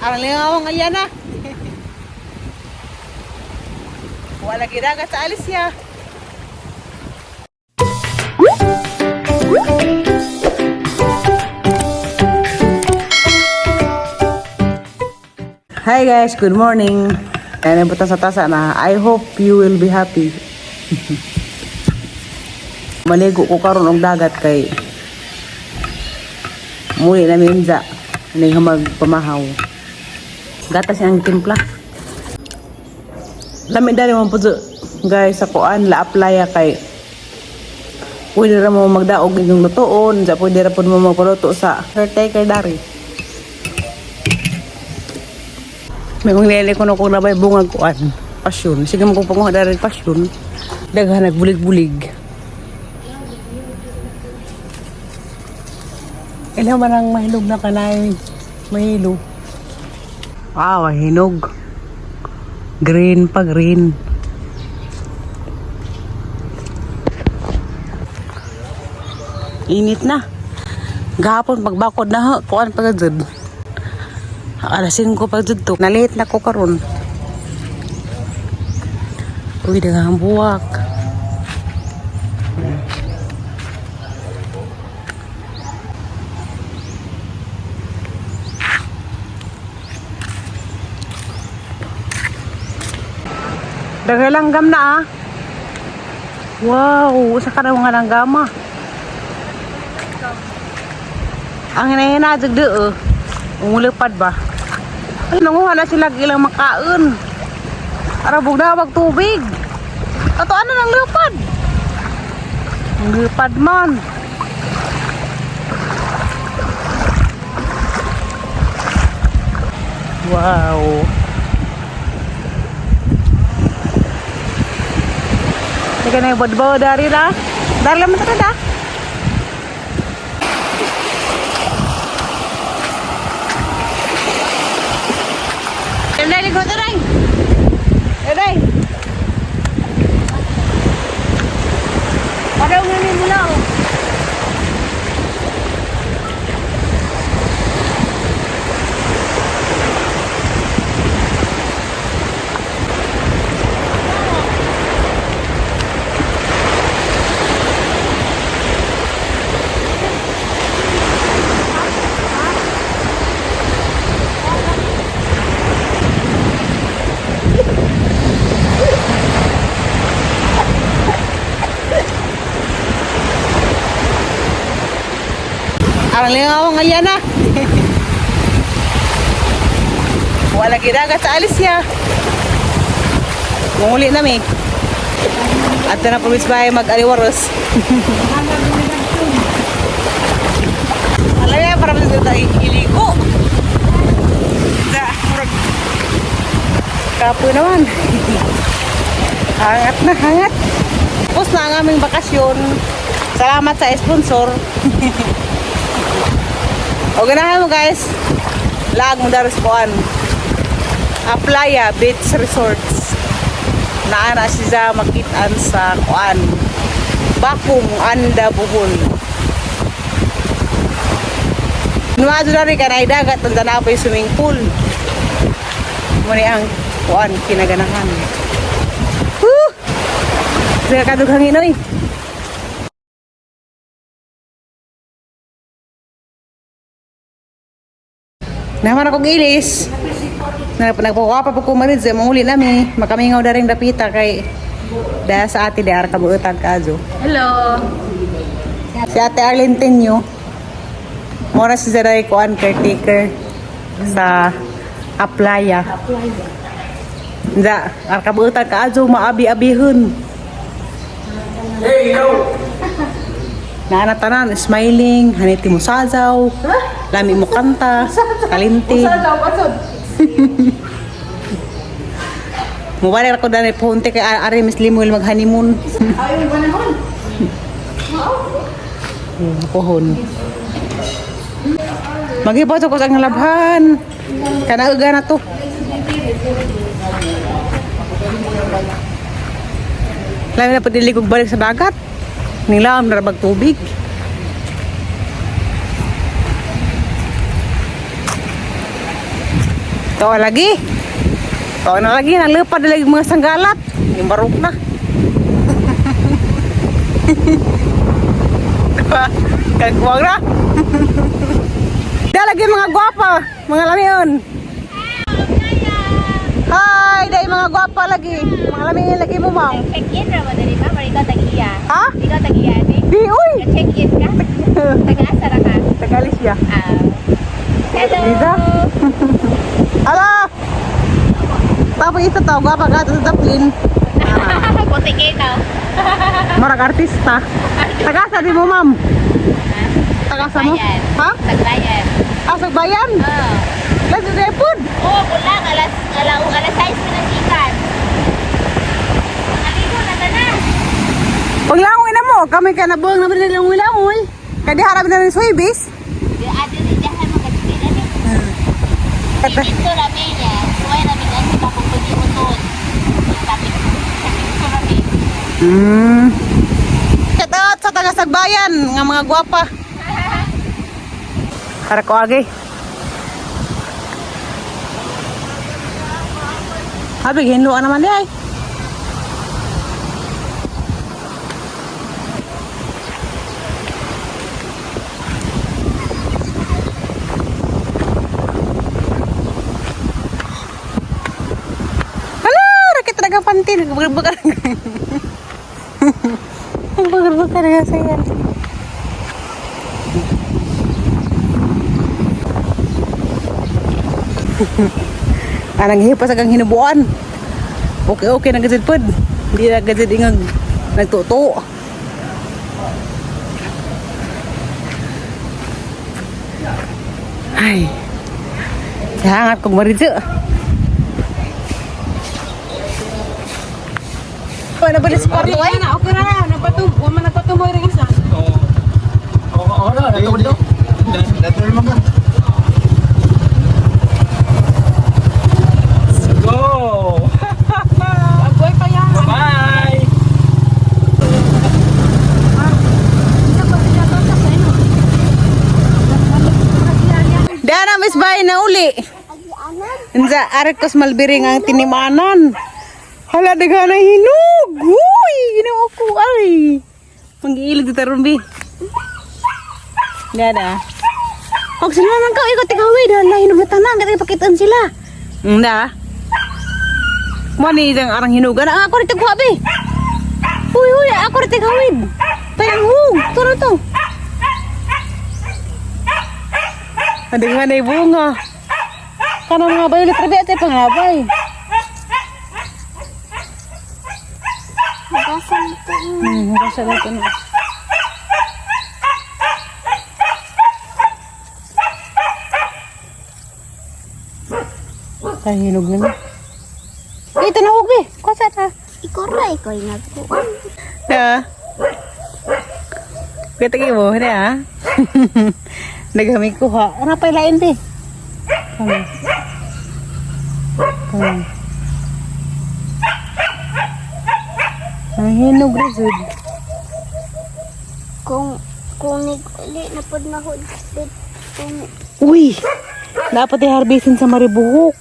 Arang lingaw ang na. Wala giraga sa alis siya. Hi guys, good morning. Ayan ang sa tasa na. I hope you will be happy. Maligo ko karon og dagat kay muli na minza hindi ka magpamahaw. Gatas ang timpla. Lami dali mo po guys sa kuan la playa kay pwede ra mo magdaog inyong lutoon, ja pwede ra pud mo magpaluto sa caretaker dari. May kung lele ko na kung nabay bungag kuan. Pasyon. Sige mo kung panguha dari pasyon. Daghan nagbulig-bulig. Ilan man ang mahinog na kanay? Mahilo. Wow, hinog. Green pa green. Init na. Gahapon pagbakod na ha, kuan pa jud. Alas 5 pa jud to. Nalate na ko karon. Uy, daghang buwak. Daghay langgam na ah. Wow, usa ka na mga langgama. Ang hinahina jud oh. Umulipad ba? Ay, nanguha na sila ilang makaon. Arabog na wag tubig. Ato ano nang lupad? Ang lupad man. Wow. Teka na yung bodbo dari ra. Dari lang man da. Dali, ligo na rin. Dali. Parang ngayon mo na, oh. Arang lingaw ang na. Wala giraga sa alis siya. Munguli na mi. At na promise bahay mag-aliwaros. Alam niya, para mas tayo iligo. Da, murag. Kapoy naman. Hangat na, hangat. Tapos na ang aming bakasyon. Salamat sa sponsor. O ganahan mo guys. Laag mo daros kuan. Aplaya Beach Resorts. Naa na siya makitaan sa kuan. Bakong Anda Buhol. Nuwazo na rin kanay dagat tanda na pa yung swimming pool. Muna ang kuan kinaganahan. Woo! Sige kadug hangin oy. Naman ako gilis. Na nagpakuha pa ko marid sa manguli nami. Makamingaw na rin dapita kay da sa ate dar kabuutan kazo. Hello. Si Ate Arlene Tenyo. Mora si Zaray kuan caretaker sa Aplaya. Da, ar kabuutan kazo maabi-abihon. Hey, yo! Naana tanan smiling, haniti mo sazaw, lami mo kanta, kalinti. Mubalik ako dani punti kay ari Miss Limuel mag-honeymoon. Ayaw ba nahon? Pohon. Magipot ko sa labhan. Kanauga na to. Lami na padilig og balik sa dagat. Nilam na rabag tubig. To lagi. To na lagi nalupad na lagi mga sanggalat. Yung barok na. Kagwang na. Da lagi mga gwapa, mga lamion. Hi, dai mga gwapa lagi. Mga lamion lagi mo, ma'am. Check-in ra ba diri ma'am? Or ikaw tag-iya? Ha? Ikaw tag-iya ni? Di, uy. Check-in ka? Taga-asa ra ka? Tagalis siya. Ah. Hello. Lisa? Ala! Tapos isa to, gwapa ka sa Dublin. Puti kayo na. Marag artista. Tagasa di mo, ma'am. Tagasa mo? Tagbayan. Ha? Tagbayan. Asag bayan? Oo. Let's do food. Oo, kulang. Alas, alas, alas 6 pinasikan. Nakaligo na tanan. Paglangoy na mo, kami ka nabuang naman nilangoy-langoy. Kaya di harap na rin suwibis. Di ate rin dahan magkatipid. Ano? Ito rami niya. Suway rami nga sa tapong pwede mo to. Sabi ko rami. Shout out sa taga Sagbayan, nga mga gwapa. Tara ko agi. Abi hinluan naman di ay. Hala, rakit talaga panty. Nagbagbag ka. Nagbagbag ka na sa yan. Anang hipas agang hinubuan. Okay, okay na gazid pod. Hindi na gazid ingag nagtuto. Ay. Hangat kong maridyo. Wala ba sa kwarto ay? Na, okay na na. Napatum, wa man nagpatumoy rin isa. Oo. Oo, oo na, natugod daw. Natural mo ka. Let's go! Agoy pa yan. Bye! Dara Miss Bay na uli. Inza arakos malbiring ang tinimanan. Hala daghan na hinog. Uy, ginoo ko ay. Mangiilig dito ron bi. Dada. Og sila man ka ikot tigawid hala hinog na tanan kay pakitaan sila. Nda. Mo ni dang arang hinugan. Ang ako rin tigwa bi. Uy, uy, ako rin tigawid. Tayang hug, turo to. Ang nga na bunga. Kanang mga violet rabi ate pangabay. Hugasan natin. Ay, hinog na na. Ito na huwag eh. Kusa na. Ikuray ko yung nagkuhan. Na. Kita mo, hindi ah. Naghamig ko ha. Ano pa ilain di? Kami. Kami. Ang hinog na jud. Kung uli na pod na hud kung Uy! Dapat i-harvestin sa maribuhok.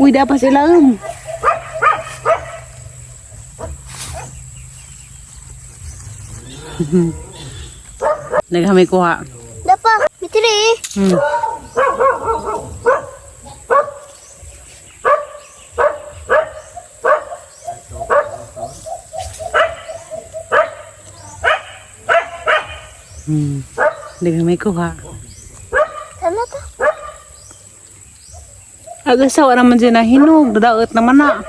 Uy, dapat sila. Naghamay kuha. dapa mitri. Naghamay kuha. Tama ta. Agasawa naman siya na hinog, dadaot naman na.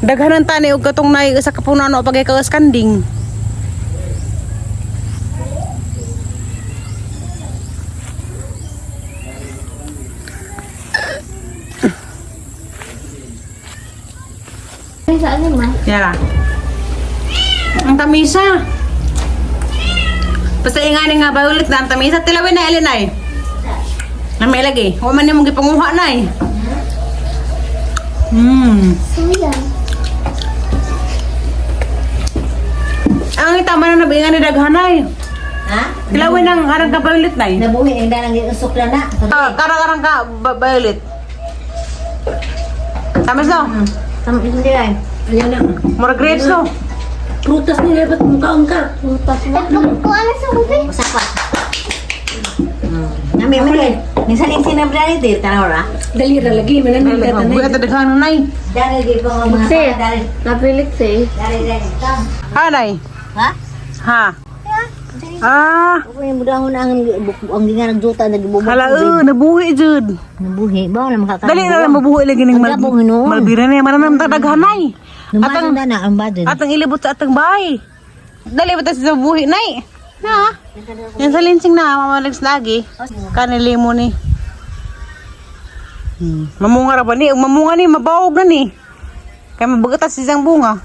Daghanan tani og katong nay sa kapunano pag ikaw kanding. Ay, sa ano ma? Yara. Ang tamisa. Basta ingani nga ba ulit na ang tamisa. Tilawin na ilinay. Na may lagi. Huwag man yung gipanguha na eh. Suya. Ang tama na nabingan ni daghanay. Ha? Kilawin ang arang ka violet na eh. Nabuhi ang danang usok na na. Ah, karang-karang ka violet. Tamis no? Hindi ay. Ayan na. Mura grapes no? Prutas nila, ba't mukhaon ka? Prutas mo. At pagkuha na sa ubi. Usapa. Nami man eh. Minsan yung sinabrani dir tanaw ra. Dali ra lagi, manan ka tanay. Buhat daghan na nay. Dali di pa nga mga Sir. dali. Napilit eh. Dali dali. Tang. Ha nay? Ha? Ha? Ah, Ako yung budahon ang ang gingan nagjuta nagbubog. hala nabuhi jud. Nabuhi ba wala makakain. Dali na lang mabuhi lagi ning Ang gabong hinuon. malbira na man ang daghan nay. Atang na na ang badin. Atang ilibot sa atang bahay. Dali ba ta sa buhi nay? Na. Yan sa linsing na mamaligs lagi. Kanili mo ni. Mamunga ra ba ni? Mamunga ni mabawog na ni. Kay mabagat sa isang bunga.